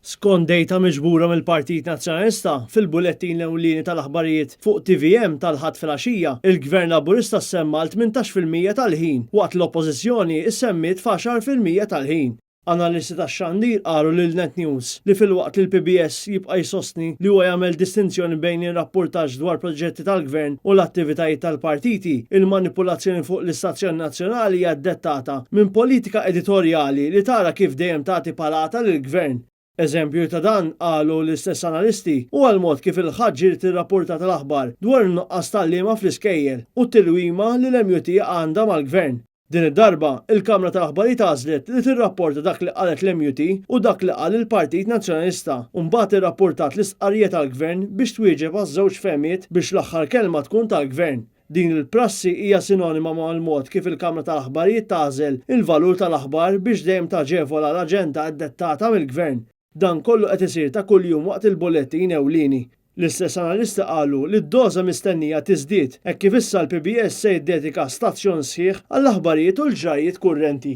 Skont dejta miġbura mill-Partit Nazzjonalista, fil-bulettin ewlieni tal-aħbarijiet fuq tvm tal-Ħadd filgħaxija, il-Gvern Laburista ssemma għal 18% tal-ħin waqt l-Oppożizzjoni ssemmiet f'10% tal-ħin. Analisti tax-xandir qalu lil Net News li filwaqt li l-PBS jibqa' jsostni li huwa jagħmel distinzjoni bejn ir-rappurtaġġ dwar proġetti tal-Gvern u l-attivitajiet tal-partiti, il-manipulazzjoni fuq l-istazzjon nazzjonali hija ddettata minn politika editorjali li tara kif dejjem tagħti palata lill-Gvern. Eżempju ta' dan, qalu l-istess analisti, huwa l-mod kif il-Ħadd ġiet irrappurtata l-aħbar dwar in-nuqqas t'għalliema fl-iskejjel u t-tilwima li l-MUT għandha mal-Gvern. Din id-darba, il-Kamra tal-Aħbarijiet għażlet li tirrapporta dak li qalet l-MUT u dak li qal il-Partit Nazzjonalista u mbagħad irrapportat l-istqarrija tal-Gvern biex twieġeb għaż-żewġ fehmiet biex l-aħħar kelma tkun tal-Gvern. Din il-prassi hija sinonima mal-mod kif il-Kamra tal-Aħbarijiet tagħżel il-valur tal-aħbar biex dejjem taġevola l-aġenda ddettata mill-Gvern. Dan kollu qed isir ta' kuljum waqt il-bullettin ewlieni. L-istess analisti qalu li d-doża mistennija tiżdied hekk kif issa l-PBS se jiddedika stazzjon sħiħ għall-aħbarijiet u l-ġrajjiet kurrenti.